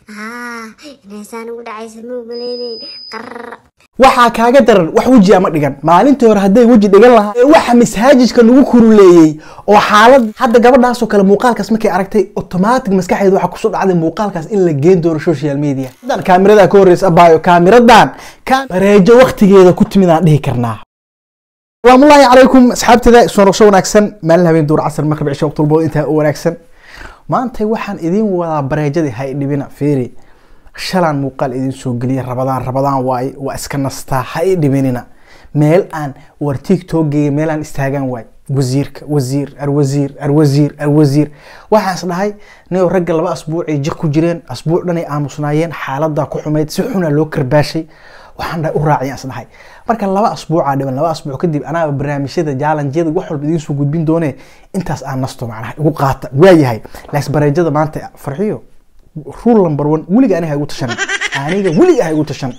Inay ugu dhacaysa ma umaleynayn. Qarr. Waxaa kaaga daran wax weji ama dhigan. Maalintii hore hadday weji dhigan lahaa ee waxa masaajidka lagu kuruleeyey oo xaalad hadda gabadhaasoo kale muuqaalkaas markay aragtay, automatic maskaxdeeda waxaa kusoo dhacday muuqaalkaas in la geen doono social media. Hadan kaamiradaa ka horreysa, abaayo, kaamiradan ka bareejo waqtigeeda ku timid aan dhihi karnaa. Salaamullaahi calaykum asxaabteeda, soo noqosho wanaagsan, maalin, habeen, duur, casar, maqrib, cisho, waqti walbo intaa u wanaagsan. Maanta waxaan idiin wadaa bareejadii ha idhibina. Fiiri, shalaan muuqaal idin soo geliya. Rabadaan rabadaan waaye, waa iska nastaa, ha i dhibinina. Meel aan war TikTok-geyga meel aan istaagaan waay. Wasiirka, wasiir, arwasiir, arwasiir, arwasiir. Waxaan is dhahay niyow ragga 2 asbuucay jiq ku jireen, asbuuc dhanay aamusnaayeen, xaaladaa ku xumayd, si xunaa loo karbaashay. Waxaan dhahay u raaciyaan is dhahay marka 2 asbuucaa dhiban. 2 asbuuc kadib anaaba barnaamijyada, jaalanjyada, wax walba idiin soo gudbin doonee, intaas aan nasto macnaha igu qaata. Waayahay, laakiin bareejada maanta Farxiyo, rule number 1, weliga aniga ha igu tashan, aniga weliga ha igu tashan.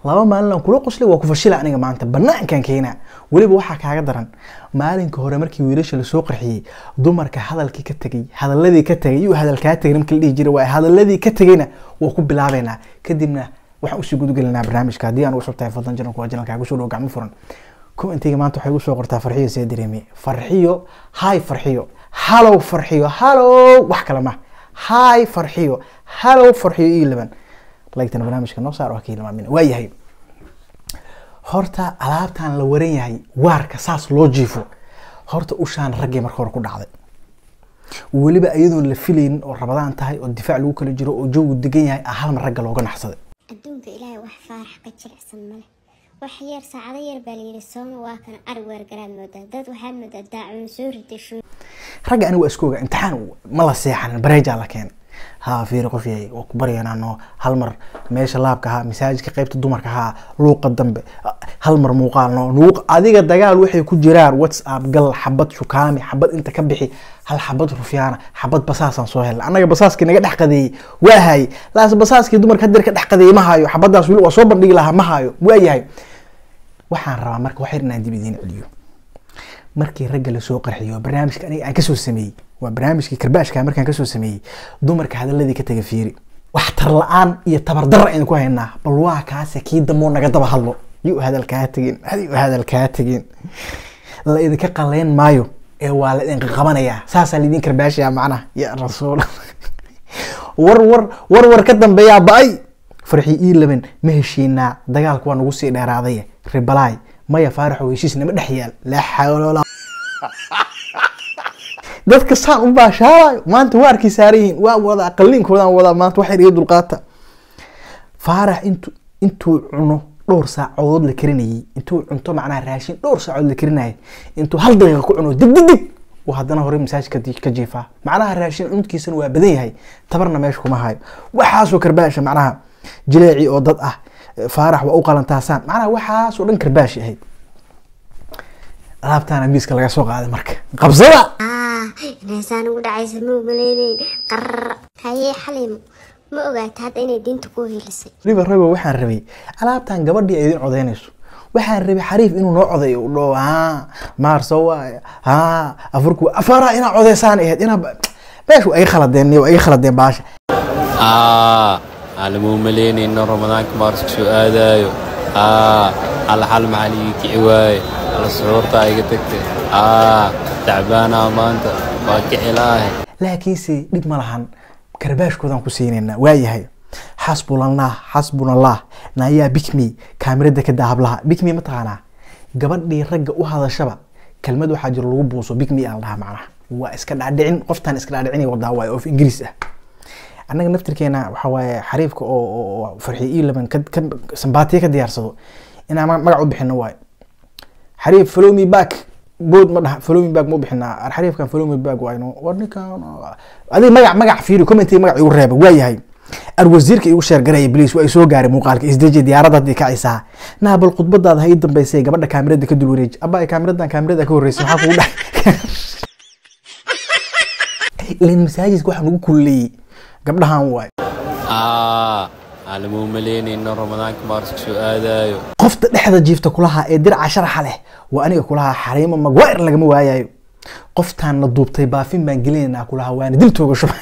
2 maalin aan kula qoslay waa ku fashila. Aniga maanta banaankan keenaa. Weliba waxaa kaaga daran maalinka hore markii wiilasha lasoo qarxiyey, dumarka hadalkii ka tegey, hadaladii ka tegey iyo hadalkaa tegey markii la dhihi jiray waa hadaladii ka tegeyna waa ku bilaabeynaa. Kadibna waxaan usii gudgelinaa barnaamijka. Haddii aan ugu cusub tahay, fadlan channelku waa channelkaaga, kusoo dhow gacmo furan. Commentiga maanta waxay igu soo qortaa Farxiyo see dareemay. Farxiyo, hi Farxiyo, hello Farxiyo, hello, wax kale ma, hi Farxiyo, hello Farxiyo iyo laban like-tana barnaamijka noo saar, waa ka hilmaamin. Waayahay, horta alaabtan la waran yahay, waarka saas loo jiifo, horta ushaan raggii marka hore ku dhacday, weliba iyadoon la filaynin oo Rabadaan tahay oo difaac lagu kala jiro oo jawigu degan yahay, hal mar ragga looga naxsaday. Adduunka Ilaahay wax Faarax ka jilicsan male. Wax yar, saacado yar baa layidhi sooma, waa kan arig weergaraad moodaa, dad waxaad moodaa daacuun soo riday shuu. Ragga aniga waa isku ogaa, imtixaan ma la seexanin, bareejaa la keenay. Haa, fiiri, qof yahay waa ku baryaynaa hal mar meesha laabka ahaa, masaajidka qaybta dumarka ahaa, luuqa dambe, hal mar muuqaal no nuuq. Adiga dagaal waxay ku jiraan WhatsApp gal, xabad shukaami, xabad inta ka bixi, hal xabad rufyaana, xabad basaasaan soo helnay. Annaga basaaskii naga dhex qadeeyey waa hayay laas, basaaskii dumarka hadeer ka dhex qadeeyey ma hayo. Xabadaas weli waa soo bandhigi lahaa, ma hayo. Waa yahay, waxaan rabaa marka wax yar inaan dib idiin celiyo. Markii ragga lasoo qarxiyo, barnaamijka aniga aan kasoo sameeyey waa barnaamijkii karbaashka, markaan kasoo sameeyey dumarka hadaladii ka taga, fiiri, wax tar la-aan iyo tabar darra aynu ku haynaa. Bal waa kaase kii damoo naga daba hadlo, yuu hadal kaa tegin, yuu hadal kaa tegin, la idinka qaleyn maayo ee waa la idinka qabanayaa, saasaa laidin karbaashayaa macnaha. Ya rasuul, war war war war ka dambeeyaa ba-ay. Farxi ii laban, ma heshiinaa? Dagaalku waa nagu sii dheeraaday. Ribalaay, maya Faaraxow, heshiis nama dhex yaal. Laa xawla walaa. Dadka saan u baashaalayo maanta waarkii saaran yihiin, waa wadaa qalliinkoodaan wadaa maanta. Wax yar iyo dulqaata. Faarax intuu cuno dhowr saacadood la karinayay, intuu cunto macnaha raashin dhowr saacadood la karinayay, intuu hal daqiiqa ku cuno dig dig dig uu haddana hore masaajidka ka jiifaa. Macnaha raashin cunkiisana waa badan yahay, tabarna meesha kuma hayo. Waxaasoo karbaasha macnaha jileeci oo dad ah, Faarax waa u qalantaasaan macnaha, waxaasoo dhan karbaashi ahayd. Alaabtaana miiska laga soo qaaday marka qabsada. Inaysaan ugu dhacaysa ma umaleynayn. Qarr. Haye Xaliimo, ma ogaata hadda inay diinta ku hiilisay? Weliba rago, waxaan rabay alaabtan gabadhii ay idin codeynayso, waxaan rabay xariif inuu noo codeeyo, uu dhaho haa maarso waay, haa afurku afara inaa codeysaan ahayd. Inaa meesha waa iga khaladeen, waa iga khaladeen baasha. Aan malaynayno Ramadaanka maarso soo aadaayo. Alla xal maxaa liigi kici waaye? Alla suxuurta iga tagtay, tacbaanaa maanta waa kici laahe. Laakiinse dhib ma lahan, karbaashkoodaan ku siinaynaa. Waayahay, xasbunallah, xasbunallah. Naayaa bikmi, kaamirada ka daa hablaha. Bikmi ma taqaanaa? Gabadhii ragga u hadashaba kelmad waxaa jiro lagu buuso, bikmi aan dhahaa. Macnaha waa iska dhaadhicin, qoftaan iska dhaadhicinay wadaa waaye oo af Ingiriis ah. Annaga naftirkeena waxaa waaye xariifka oo Farxiyo ii laban ka sambaatiya ka diyaarsado inaan magac u bixino waaye. Xariif follow me back bood ma dhaha, follow me back ma u bixinaa xariifkan? Follow me back waayno. War ninkan adiga magac magac fiiri, commentiga magac igu reeba. Waa yahay, arwasiirka igu share garaya please, waa i soo gaaray muuqaalka. Isdeji, diyaaradda haddii kacaysaa naa. Bal khudbadaada ha ii dambeysay, gabadha kaamirada ka dul wareeji. Abba, kaamiradan kaamirada ka horreysay, maxaa kugu dhac ilan? Masaajidka waxaa nagu kululeeyey gabdhahan waay. Aan lama malaynayno Ramadaanka maarso soo aadaayo. Qofta dhexda jiifta kulaha ee diraca sharaxa leh waa aniga kulaha. Xariimo Magwayr lagama waayayo. Qoftaan na duubtay baafin baan gelinaynaa kulaha, waana dil tooga shubay.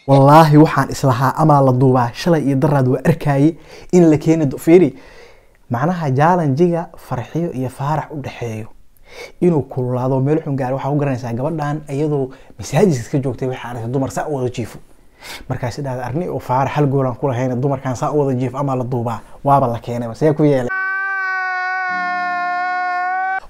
Wallaahi waxaan islahaa amaa la duubaa shalay iyo daraad waa arkaayey in la keeni fiiri macnaha jaalanjiga Farxiyo iyo Faarax u dhexeeyo inuu kululaado meel xun gaaro. Waxaa ku garanaysaa gabadhan iyadoo masaajidka iska joogtay waxaa aragtay dumar saa u wada jiifo, markaas dhahda arni oo Faarax hal goolaan ku lahayn dumarkan saa u wada jiifo amaa la duubaa, waaba la keenay see ku yeelay.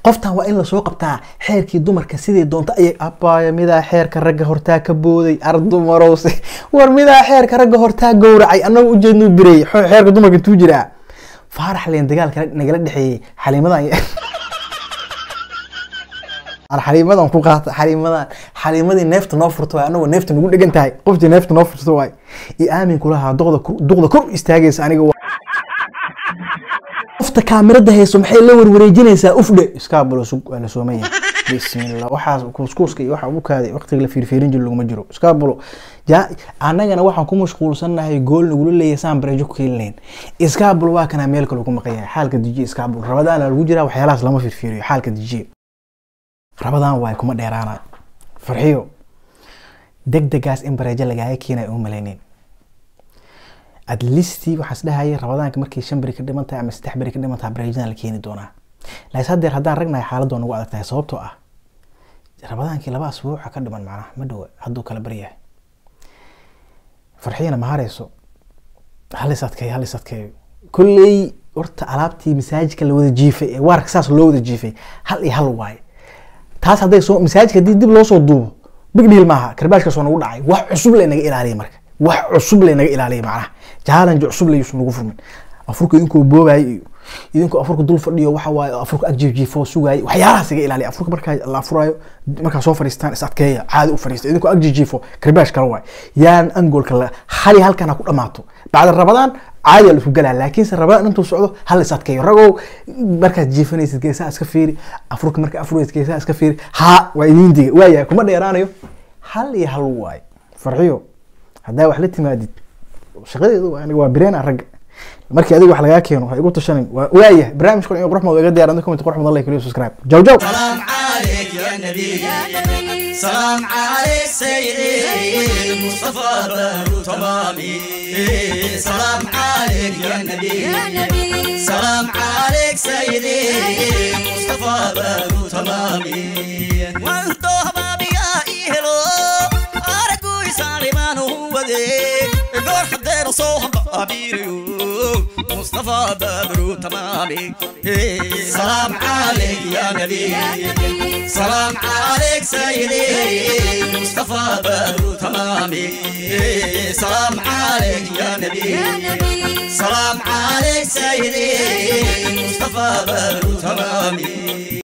Qoftan waa in lasoo qabtaa xeerkii dumarka sidii doonta ayay abbaaya midaa xeerka ragga hortaa ka booday ar dumarowse war midaa xeerka ragga hortaa gowracay annagu ujeednuu bireeyey xeerka dumarka intuu jiraa. Faarax leen dagaalka nagala dhexeeyey xaliimadan xaliimadan ku qaata xaliimadan xaliimadii neefta noo furto waay, anagoo neefta nagu dhegan tahay qoftii neefta noo furto waay iyo aamin kulahaa duqda kor u istaagaysa aniga qofta kaamirada hayso maxay la warwareejinaysaa ufdhe iskaabulo sug waa la sooman yahay bismillah waxaas kuuskuuska iyo waxa ugu kaaday waqtiga la fiirfiirin jiro laguma jiro iskaabulo ja annagana waxaan ku mashquulsannahay gool nagula leeyahay saan bareejo ku keeni lahayn iskaabulo waa kanaa meel kale ku maqan yahay xaalka dejiye iskaabulo rabadaana lagu jiraa waxyaalahaas lama fiirfiiriyo xaalka dejiye rabadaan waay kuma dheeraanayo. Farxiyo degdegaas in bareejo lagaaga keenayo uma malaynin at least waxaan isdhahayay rabadaanka markay 5 beri ka dhiman tahay ama 3 beri ka dhiman tahay bareejada la keeni doonaa, laakiin haddeer haddaan ragnahay xaaladdu waa nagu adag tahay sababtoo ah rabadaankii 2 asbuuca ka dhiman macnaha ma dhowa hadduu kala baryahay. Farxiyana ma harayso halis adkeeyo halis adkeeyo kolley horta alaabtii masaajidka la wada jiifay ee waarka saas loo wada jiifay 1 iyo 1 waaye taas hadday soo masaajidka haddii dib loo soo duubo big deal maaha karbaashkaas waa nagu dhacay wax cusub la inaga ilaaliya marka wax cusub la inaga ilaaliya macnaha challenge cusub la yuusan nagu furmin afurka idinkoo boobayo iyo idinkoo afurka dul fadhiyo waxa waaye afurka ag jiifjiifo sugaayay waxyaalahaas iga ilaaliya afurka markaa la afuraayo markaa soo fadhiistaan is adkeeya caadi u fadhiista idinkoo ag jiifjiifo karbaash kale waaye yaan angoolka la hali halkan ha ku dhamaato bacda rabadaan caadi la isku galaa laakiinse rabadaan intuu socdo hal is adkeeyo ragow markaad jiifanaysid geesaha iska fiiri afurka markaa afuraysid geesaha iska fiiri haa waa idiin diga waayahay kuma dheeraanayo 1 iyo 1 waaye. Farxiyo haddaa wax la timaadid shaqadeedu aniga waa bireen ragga markii adiga wax lagaa keeno ha igu tashanin waayahay barnaamijkan iyo qurux mudan iga diyaar comment qurux mudan like iyo subscribe jaw jaw. سلام عليك يا نبي سلام عليك سيدي مصطفى بر تمامي سلام عليك يا نبي سلام عليك سيدي مصطفى بر تمامي وانت بابي يا إيهلو أرجو سالمان هو ذي قر حدير صوحب أبيريو مصطفى بدر تمامي سلام عليك يا نبي سلام عليك سيدي مصطفى بدر تمامي سلام عليك يا نبي سلام عليك سيدي مصطفى بدر تمامي.